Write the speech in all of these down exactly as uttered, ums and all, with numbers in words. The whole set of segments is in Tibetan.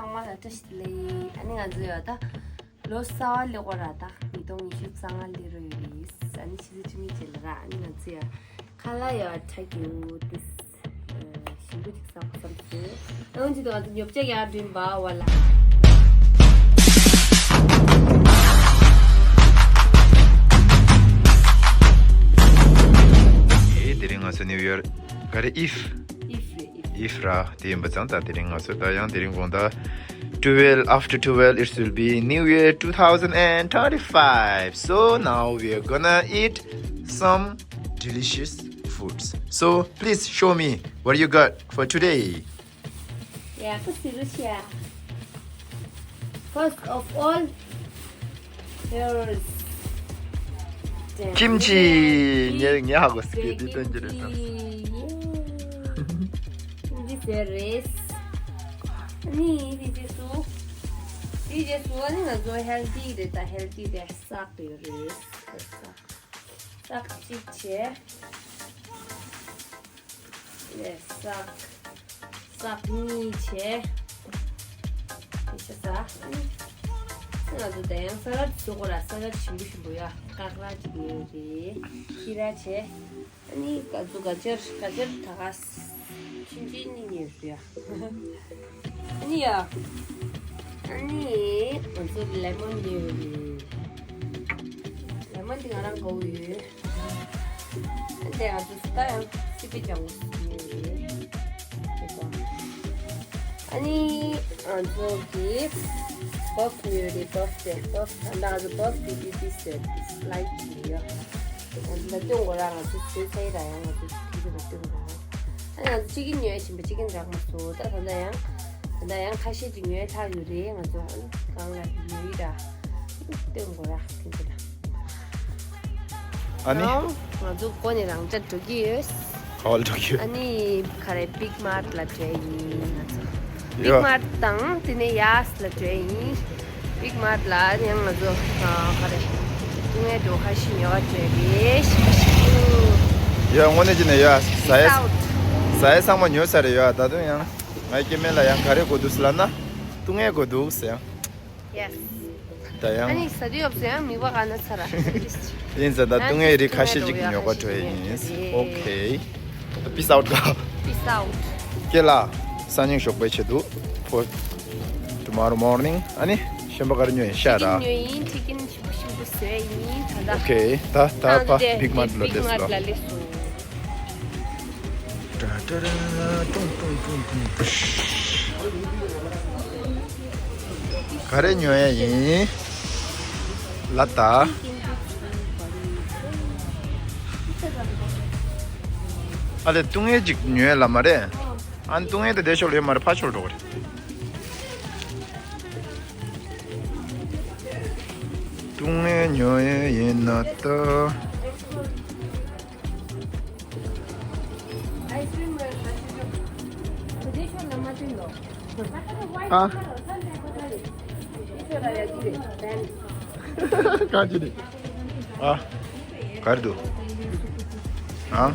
ཚང་མ་ལ་བཀྲ་ཤིས་བདེ་ལེགས། ཨ་ནི་ང་ཚོ་ཡ་ད་ལོ་གསར་པ་སླེབས་པ་ར། ད་ཉིས་སྟོང་ཉི་ཤུ་རྩ་ལྔ་སླེབས་རོགས་ཡོད་རེད། ཨ་ནི་ཕྱི་ཚེས་བཅུ་གཉིས་རྗེས་ལ་ར། ཨ་ནི་ང་ཚོ་ཡ་ཁ་ལག་ཡ་ཁྲ་གི་འོ་དེ་ཞིམ་པོ་ཅིག་བཟོ་བསམ་སོང་། ཨ་འོན་ཅི་ད་ང་ཚོ་ཉོ་ཆ་ཡར་འགྲོ་ཡིན་པ་བ་ལ། ཨེ་དེ་རིང་ང་ཚོ་ནིའུ་ཡོར་ག་རེ་ཨིབ། ཨིབ་རེད། ཨིབ། ཨིབ་ར། དེ་ཡིན་པ་ཙང་ད་དེ་རིང་ང་ཚོ་ད་ཡང་དེ་རིང་དགོང་དག twelve, after twelve, it will be New Year two thousand and twenty-five. So now we are gonna eat some delicious foods. So please show me what you got for today. Yeah, first of all, here's the kimchi. ངས་ངས་ཧ་གོ་སི་ཀི་འདི་སྟོན་གྱི་རེད་ད། Kimchi. ཡེ། ཁིམ་ཆི་ཟེར་རེད། ཨ་ནི་དེ་རྗེས་སུ། དེ་རྗེས་སུ་ཨ་ནི་ང་ཚོ་ཧེལ་ཐི་རེད་ད། ཧེལ་ཐི་རེད། སག་ཡོད་རེད། སག་གཅིག་བྱས། ཡེ། སག་སག་གཉིས་བྱས། དེ་བྱས་ས། ཨ་ནི་ང་ཚོ་ད་ཡང་ས་ལད་བཟོ་དགོས་ར། ས་ལད་ཞིམ་པོ་ཞིམ་པོ་ཡ། ཀ་ཀ་ར་གཅིག་ཉོས་རེད། ཁྱི་ར་བྱས། ཨ་ནི་ཀ་ཟུ་ག་ཅར་ག་ཅར་ད་ག་ཆུང་ཆུང་གཉིས་ཉོས་རེད་ཡ། ཨ་ནི་ཡ། ཨ་ནི་ང་ཚོ་ལེ་མོན་ཉོས་རེད། ལེ་མོན་དེ་ང་རང་དགའ་བོ་ཡོད། ཨ་ནི་ང་ཚོ་ད་ཡང་སི་པི་ཅང་ཉོས་རེད། ཨ་ནི་ང་ཚོ་གི་པབ་ཉོས་རེད། པབ་དེ་པབ་ད་ང་ཚོ་པབ་དེ་དེ་དེ་ཟེར་དེ་སི་ལའེ་སི་ཡོད། ང་ཚོ་ལ་སྟོན་དགོས་ར། ང་ཚོ་བཟོས་ཚར་ཡིན་ར། ཡང་ང་ཚོ་དེ་ཚོ་ལ་སྟོན་དགོས་ར། ཨ་ནི་ང་ཚོ་ཅི་ཀིན་ཉོས་ཡ་ཕྱིན་པ། ཅི་ཀིན་རག་མ་སོང་། ད་ད་ལྟ་ཡང་ད་ལྟ་ཡང་ཁ་ཤས་ཅིག་ཉོས་ཚར་ཡོད་རེད། ང་ཚོ་ཨ་ནི་གང་ལ་ཉོས་ཡིན་ར། སྟོན་དགོས་ར་དེ་ཚོ་ལ། ཨ་ནི། ང་ཚོ་འགོ་ནས་རང་འཇགས་འགྲོ་གི་ཡོད། ག་བ་ལ་འགྲོ་གི་ཡོད། ཨ་ནི་ག་རེ་བིག་མཱར་ལ་འགྲོ་ཡིན་ང་ཚོ། བིག་ཡ། མཱར་དང་དེ་ནས་ཡཱས་ལ་འགྲོ་ཡིན། བིག་མཱར་ལ་ཡང་ང་ཚོ་ག་རེ་སྟོད་ངན་འགྲོ་ཁ་ཤས་ཉོ་བ་འགྲོ་རེད། ཤི་ཤི། ཡ་དངོས་གནས་ཀྱི་ནས་ཡ་ཟ་ཡ་ཟ་ཡ་ཚང་མ་ཉོས་ཚར་རེད་ཡ། ད་དུང་ཡང་ང་སྐྱེ་དམན་ལ་ཡང་ག་རེ་དགོས་འདུག་ཟེར་ལབ་ན་སྟོད་ངན་དགོས་འདུག་ཟེར་ཡང་། Yes. ད་ཡང་། ཨ་ནི་ཟ་དུས་ཡོབ་ཟེར་ཡང་མིག་པ་ག་ན་ཚ་ར། ཡིན་ཟེར་ད་སྟོད་ངན་རིགས་ཁ་ཤས་ཅིག་ཉོ་ག་འགྲོ་ཡ་ཡིན། ཨོ་ཁེ། Peace out. Peace out. ཀེ་ལ། སང་ཉིན་ཞོགས་པའི་ཆེད་དུ། For tomorrow morning. ཨ་ནི་གཞན་པ་ག་རེ་ཉོ་ཡིན་ཤ་ར། ཉོ་ཡིན། ཅི་ཀིན་ཞིམ་པོ་ཞིམ་པོ་བཟོས་ཡིན་ད་ལྟ། ཨོ་ཁེ། ད་ད་ཕ་བིག་མཱར་ལ་སླེབས་སོང་། ཏྲ་ཏྲ་ར་ཏུང་ཏུང་ཏུང་ཏུང་པུཤ། ག་རེ་ཉོ་ཡ་ཡིན། ལ་ད། ཨ་ལེ་སྟོད་ངན་ཅིག་ཉོ་ཡ་ལ་མ་རེད། ཨ་ནི་སྟོད་ངན་དེ་བསྡད་ཤོག་ལ་ཡོད་མ་རེད། ཕར་ཕྱོགས་འགྲོ་གི་རེད། སྟོད་ངན་ཉོ་ཡ་ཡིན་ན་ད། ཨ། ག་ཅི་རེད། ཨ། ག་རེ་འདུག་ཨ།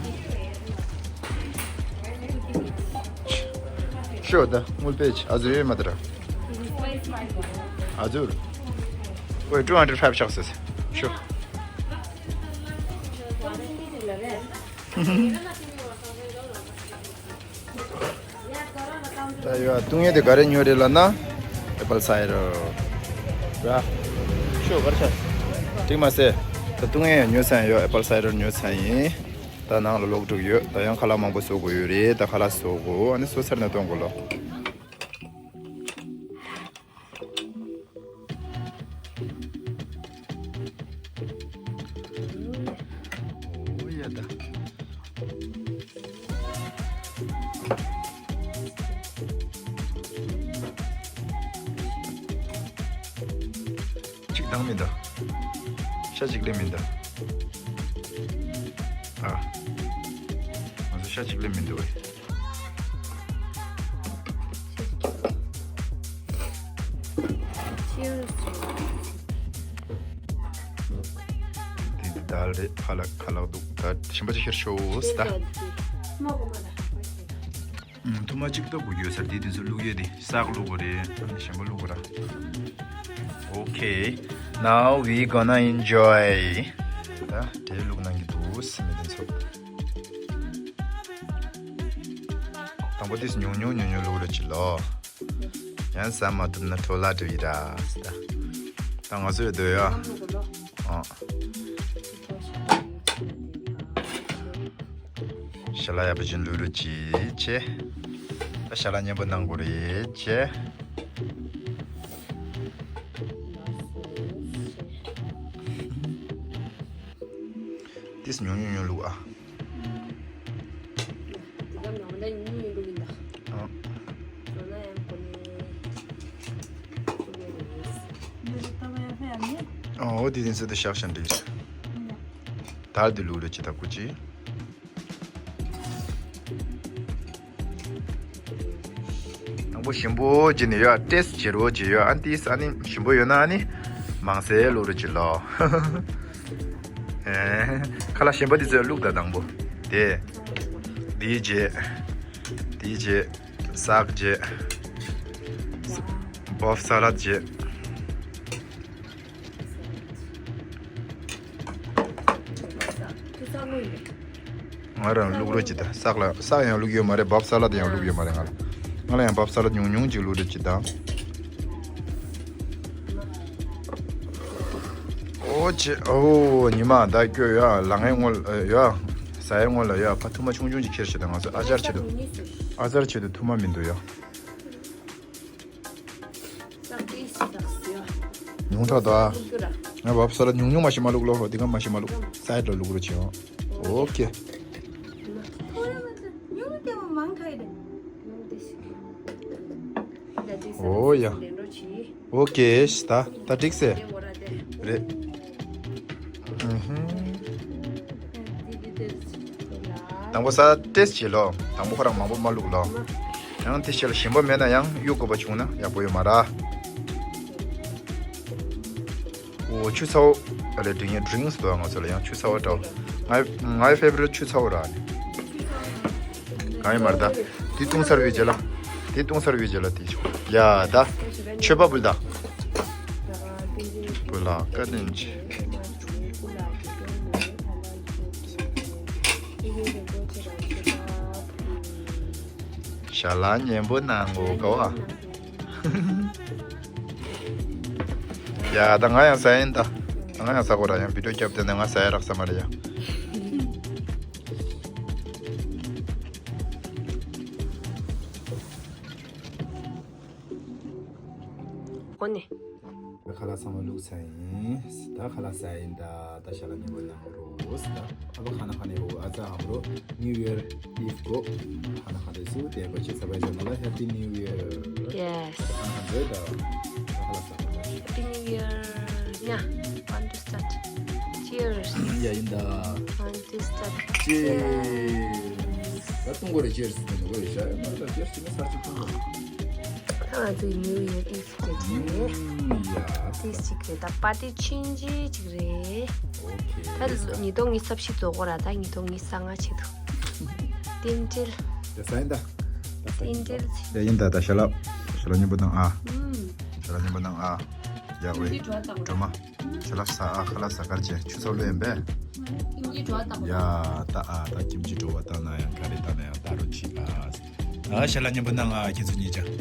ཤོ་ད་དངུལ་པེ་ཅི་ཨ་ཟུར་ཡོད་མ་ད་ར། ཨ་ཟུར། ཝེ་two hundred five ཆགས་སོང་། ཤོ། ད་ཡོད་སྟོད་ངན་དེ་ག་རེ་ཉོས་རེད་ལབ་ན། ཨེ་པལ་སའི་ཌར། ར། ཤོ་གར་ཆ། འགྲིག་མ་སེ། ད་སྟོད་ངན་ཡང་ཉོས་ཚར་ཡོད། ཨེ་པལ་སའི་ཌར་ཉོས་ཚར་ཡིན། ད་ནང་ལ་ལོག་འགྲོ་གི་ཡོད། ད་ཡང་ཁ་ལག་མང་པོ་བཟོ་དགོས་ཡོད་རེད། ད་ཁ་ལག་བཟོ་དགོས། ཨ་ནི་བཟོ་ཚར་ནས་གཏོང་དགོས་ལོ། ཨོ་ཡ་ད། གཅིག་དང་མི་འདུག་ཤ་གཅིག་ལས་མི་འདུག་ཨ། ང་ཚོ་ཤ་གཅིག་ལས་མི་འདུག་བས། Cheers. དེ་དལ་རེད། ཁ་ལག་ཁ་ལག་འདུག་ད་ཞིམ་པ་ཅིག་ཁྱེར་ཤོག་ད། ཐུར་མ་གཅིག་ལྟ་དགོས་ཡོད་ས། འདི་དེ་ཚོ་བླུག་ཡོད་དེ། སག་བླུག་དགོས་རེད། ཞིམ་པོ་བླུག་དགོས་ར། Okay, now we gonna enjoy. ད་དེ་བླུག་གནང་གི་འདུག་སེ་མི་དེ་ཚོ། དང་པོ་དེ་ཉུང་ཉུང་ཉུང་ཉུང་བླུག་རོགས་གྱིས་ལོ། ཡང་ཟ་མ་ཐུབ་ན་འཕྲོ་བརླག་འགྲོ་ཡི་ར། ད་ང་ཚོའི་སྡོད་ཡ། ཨ། ཞལ་ལག་ཡག་པོ་ཅིག་བླུག་རོགས་གྱིས་ཆེ། ད་ཞལ་ལག་སྙན་པོ་གནང་དགོས་རེད་ཆེ། ཏིས་ཉུང་ཉུང་ཉུང་བླུག་ཨ། འདི་ག་མང་ད་ཉུང་ཉུང་བླུག་ཡིན་ད། ཨ། ལོ་ན་ཡང་གོ་ནི། ཨོ་དེ་དེ་ཚོ་དེ་ཤག་ཤག་འདྲི། ད་དེ་བླུག་རོགས་གྱིས་ད་ཀུ་ཅི། དང་པོ་ཞིམ་པོ་བྱས་ནས་ཡོད། ཏེས་བྱེད་རོགས་བྱེད་ཡོད། ཨ་ནི་ཏིས་ཨ་ནི་ཞིམ་པོ་ཡོད་ན་ཨ་ནི་མང་སེ་བླུག་རོགས་གྱིས་ལོ། ཨེ། ཁ་ལག་ཞིམ་པོ་དེ་ཚོ་བླུག་ད། དང་པོ་དེ། དེའི་རྗེས། དེའི་རྗེས། སག་རྗེས། བོབ་ས་ལད་རྗེས། ང་རང་བླུག་རོགས་གྱིས་ད། སག་ལ་སག་ཡང་བླུག་ཡོད་མ་རེད། བོབ་ས་ལད་ཡང་བླུག་ཡོད་མ་རེད། ང་ལ་ང་ལ་ཡང་བོབ་ས་ལད་ཉུང་ཉུང་ཅིག་བླུག་རོགས་གྱིས་ད། ཨོ་ཅེ། ཨོ་ཉི་མ་ད་སྐྱོ་ཡ། ལ་ངའི་སྔོན་ལ་ཡ། ཟ་ཡའི་སྔོན་ལ་ཡ་ཕ་ཐུར་མ་ཆུང་ཆུང་ཅིག་ཁྱེར་ཤོག་ད། ང་ཚོ་ཨ་ཅར་ཆེད་དུ། ཨ་ཅར་ཆེད་དུ་ཐུར་མ་མི་འདུག་ཡ། ཉུང་དྲགས་འདུག་ཨ། ང་བབས་ས་ལ་ཉུང་ཉུང་མ་ཞིག་མ་བླུག་ལོ། འདི་ག་མ་ཞིག་མ་བླུག་སའི་ཌི་ལ་བླུག་རོགས་བྱེད་ཨོ། ཨོ་ཁེ། ཨོ་ཡ། ཨོ་ཁེ། ད་ད་འགྲིག་སེ། རེད། ཨུ་ཧུ། དང་པོ་ས་ཏེས་བྱེད་ལོ། དང་པོ་ཁོ་རང་མང་པོ་མ་བླུག་ལོ། ཡང་ཏེས་བྱེད་ལ་ཞིམ་པོ་མེད་ན་ཡང་གཡུག་དགོས་པ་བྱུང་ན་ཡག་པོ་ཡོད་མ་ར། ཨོ་ཆུ་ཚ་བོ། ཨ་ལས་ཌི་རིང་ཌི་རིང་སི་དོ་ང་ཚོ་ལ་ཡང་ཆུ་ཚ་བོ་འདྲ་བོ། ང་ངའི་ཕེ་བ་རི་ཊི་ཆུ་ཚ་བོ་ར། གང་ཡིན་མ་རེད་ད། དེ་བཏུང་ཚར་བའི་རྗེས་ལ། དེ་བཏུང་ཚར་བའི་རྗེས་ལ་དེ། ཡ་ད། མཆོད་པ་འབུལ་ད། བུ་ལ་བཀའ་དྲིན་ཆེ། ཞལ་ལག་སྙན་པོ་གནང་གོ་ག་བ། ཡ་ད་ང་ཡང་ཟ་ཡིན་ད། ང་ཡང་ཟ་གོ་ར། ཡང་བི་ཌིའོ་རྒྱབ་དེ་ནས་ང་ཟ་ཡ་རག་ས་མ་རེད་ཡ། གོ་ནས། ཁ་ལག་ཚང་མ་བླུགས་ཚར་ཡིན། ད་ཁ་ལག་ཟ་ཡིན་ད། ད་ཞལ་ལག་སྙན་པོ་གནང་རོགས་ད། ཨ་ཕ་ཁ་ན་ཁ་ནས་འོ་ཨ་ཙ་ཧམ་རོ། New Year Eve གོ། ཁ་ན་ཁ་དེ་སུ་དེ་གོ་ཅི་ས་བའི་ཟ་མ་ལ་Happy New Year། Yes། ཁ་ན་ཁ་འདོད་ད། ཁ་ལག་ཟ། Happy New Year. Yeah, want to start. Cheers. ཡ་ཡིན་ད། Want to start. Cheers. ད་ཏུང་གོ་རེ་cheers་ཏུང་གོ་རེ་ཤ་ཡ་མ་ད་cheers་ཏུང་ས་ཅི་ཏུང་གོ། ད་ང་ཚོའི་New Year Eve་དེ་ཡིན། ཡ། ཏིས་ཅིག་རེད། ད་པར་ཊི་ཆུང་ཆུང་ཅིག་རེད། ཨོ་ཁེ། ད་ཉིས་སྟོང་ཉི་ཤུ་རྩ་བཞི་ཚོགས་གོ་ར། ད་ཉིས་སྟོང་ཉི་ཤུ་རྩ་ལྔ་ཆེད་དུ། རྟེན་འབྲེལ། ཡ་ས་ཡིན་ད། རྟེན་འབྲེལ། ཡ་ཡིན་ད། ད་ཞལ་ལག་ཞལ་ལག་སྙན་པོ་གནང་ཨ། ཞལ་ལག་སྙན་པོ་གནང་ཨ། ཡ་ཝེ། སྒྲོལ་མ། ཞལ་ལག་ཟ་ཨ། ཁ་ལག་ཟ་གར་བྱས་ཆུ་ཚོད་ལོས་ཡིན་པས། ཡ་ད་ཨ། ད་ཁྱིམ་གྱི་བྲོ་བ་བཏང་ན་ཡང་ག་རེ་བཏང་ན་ཡང་ད་རུ་ཆི་ལ། ད་ཞལ་ལག་སྙན་པོ་གནང་ཨ་ཁྱེད་ཚོ་གཉིས་ཀྱང་།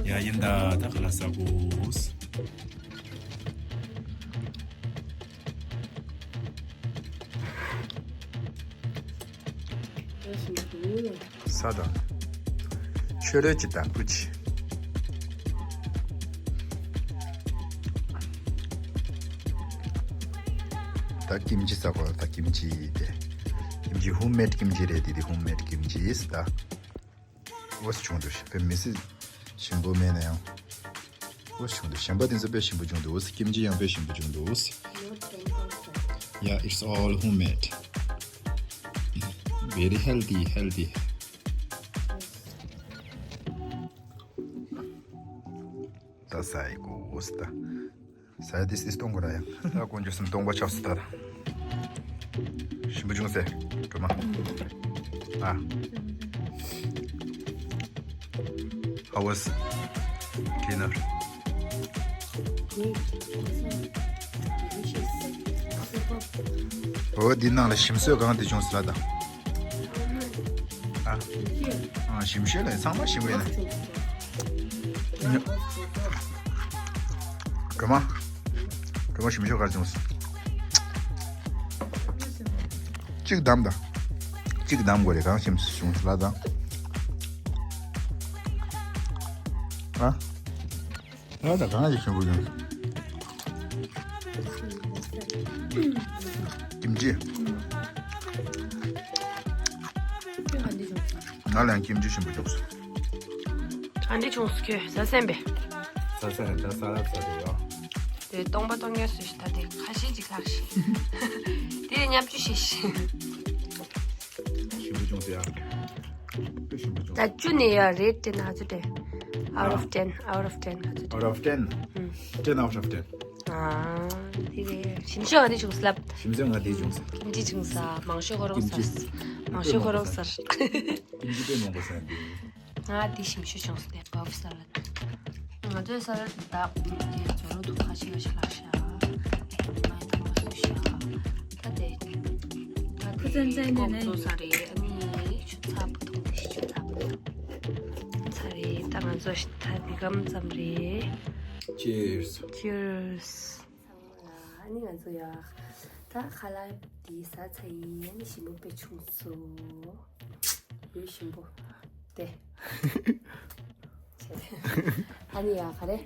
ཡ་ཡིན་ད། ད་ཁ་ལག་ཟ་དགོས། ས་དང་། ཆོས་རོལ་གྱི་བདག་པོ་ཆེ། ད་ཀིམ་ཅི་ཟ་གོ། ད་ཀིམ་ཅི་དེ། ཀིམ་ཅི་ཧོམ་མེད་ཀིམ་ཅི་རེད། དེ་དེ་ཧོམ་མེད་ཀིམ་ཅི་ཨིས་ད། འོ་ཆུང་དུ་ཞིག་པའི་མི་སྲིད་ཞིམ་པོ་མེད་ན་ཡང་། འོ་ཆུང་དུ་ཞིམ་པ་དེ་ཚོ་དཔེ་ཞིམ་པོ་བྱུང་འདུག་ཀིམ་ཅི་ཡང་དཔེ་ཞིམ་པོ་བྱུང་འདུག Yeah, it's all homemade. Very healthy, healthy. ད་ཟ་ཡི་གོ་འོ་སི་ད། ཟ་ཡ་དེ་སིས་གཏོང་དགོས་ར་ཡ། ད་དཀོན་མཆོག་གསུམ་སྟོང་པ་ཆགས་སུ་ད། ཞིམ་པོ་བྱུང་སེ། སྒྲོལ་མ། ཨ། How was dinner? འོ་འདི་ནང་ལ་ཞིམ་ཟས་གང་དེ་བྱུང་ཟེར་ལ་དང་། ཨ། ཨ་ཞིམ་ཤོས་ལ་ཚང་མ་ཞིམ་པོ་ཡིན་ན། གྲོ་མ། གྲོ་མ་ཞིམ་ཤོས་ག་རེ་བྱུང་ཟེར། གཅིག་བདམས་དང་། གཅིག་བདམས་དགོས་རེད། གང་ཞིམ་ཟས་བྱུང་ཟེར་ལ་དང་། ཨ། ང་ད་གང་ཞིག་ཞིམ་པོ་ཡོང་། ཀིམ་ཅི། ང་ལ་ཡང་ཀིམ་ཅི་ཞིམ་པོ་བྱུང་སོང་། ཨ་འདི་བྱུང་སོང་ཁྱོད་ཟ་སེམས་པས། ཟ་ས་རེད་ད་ས་ལ་ས་རེད་ཡ། དེ་སྟོང་པ་སྟོང་ཉོས་སུ་ཞིག་ད་དེ་ཁ་ཤས་ཅིག་ལྷག་ཤིག་དེ་མཉམ་སྤྱོད་བྱེད་ཤིག་ཞིམ་པོ་བྱུང་སོང་ཡ། ད་བཅུ་ནས་ཡ་རེད་དེ་ན་ཚོ་དེ། Out of ten, out of ten ང་ཚོ་དེ། Out of ten. Ten out of ten. ཨ། དེ་རེད། ཞིམ་ཤོས་ང་དེ་བྱུང་སླབ། ཞིམ་ཤོས་ང་དེ་བྱུང་ས། ཀིམ་ཅི་བྱུང་ས། མང་ཤོས་ཁོ་རང་ཀིམ་ཅི། ཟ། མང་ཤོས་ཁོ་རང་ཟ། ཀིམ་ཅི་དཔེ་མང་པོ་ཟ་དེ། ང་དེ་ཞིམ་ཤོས་བྱུང་ས་དེ་Buff salad. ང་ཚོའི་ས་ལད་དག་དེ་ཛོ་རུ་དུ་ཁ་ཤས་ཁ་ཤས་ལགས་ཤག་ང་ཡི་དང་བ་སུ་ཤག་ད་དེ། ད་དེ་ཁུ་ཚན་ཚན་ནས་ནས་ཀོག་ཚོ་ས་རེད། ཨ་ནི་ཆུ་ཚ་པོ་ཐོང་དེ་ཆུ་ཚ་པོ་ཚ་རེད། ད་ང་ཚོ་ད་འདི་གམ་ཙམ་རེད། Cheers. Cheers. ཚང་མ་ལ་ཨ་ནི་ང་ཚོ་ཡ་ད་ཁ་ལག་འདི་ཟ་ཚར་ཡིན། ཨ་ནི་ཞིམ་པོ་དཔེ་བྱུང་སོང་། ཡོད་ཞིམ་པོ་དེ། ཨ་ནི་ཡ་ག་རེ།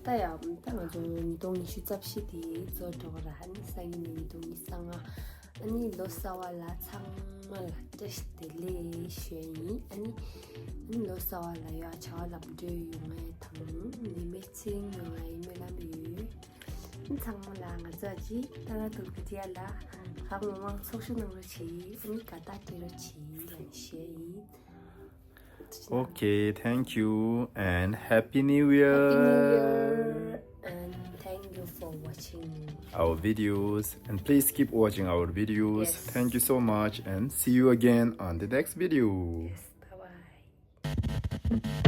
ད་ཡ་ད་ང་ཚོ་ཉིས་སྟོང་ཉི་ཤུ་རྩ་བཞི་དེ་རྫོགས་འགྲོ་གི་ར། ཨ་ནི་སང་ཉིན་ནས་ཉིས་སྟོང་ཉི་ཤུ་རྩ་ལྔ། ཨ་ནི་ལོ་གསར་བ་ལ་ཚང་མ་ལ་བཀྲ་ཤིས་བདེ་ལེགས་ཞུ་ཡ་ཡིན། ཨ་ནི་ཨ་ནི་ལོ་གསར་བ་ལ་ཡ་བྱ་བ་ལམ་འགྲོ་ཡོང་ཡ་དང་ནད་མེད་ཚེ་རིང་ཡོང་ཡ་ཡི་སྨོན་ལམ་ཡོད། ཨ་ནི་ཚང་མ་ལ་ང་ཚོ་ཨ་ཅེ་ཏ་ལ་ཏུར་གི་ཏི་ཡ་ལ་གང་མང་མང་ཚོགས་ཞུགས་གནང་རོགས་གྱིས། ཨ་ནི་དགའ་རྟགས་སྤྲད་རོགས་གྱིས་ལབ་ཞུ་ཡ་ཡིན། Okay, thank you and Happy New Year. Happy New Year and thank you for watching our videos and please keep watching our videos. Yes. Thank you so much and see you again on the next video. Yes, bye bye.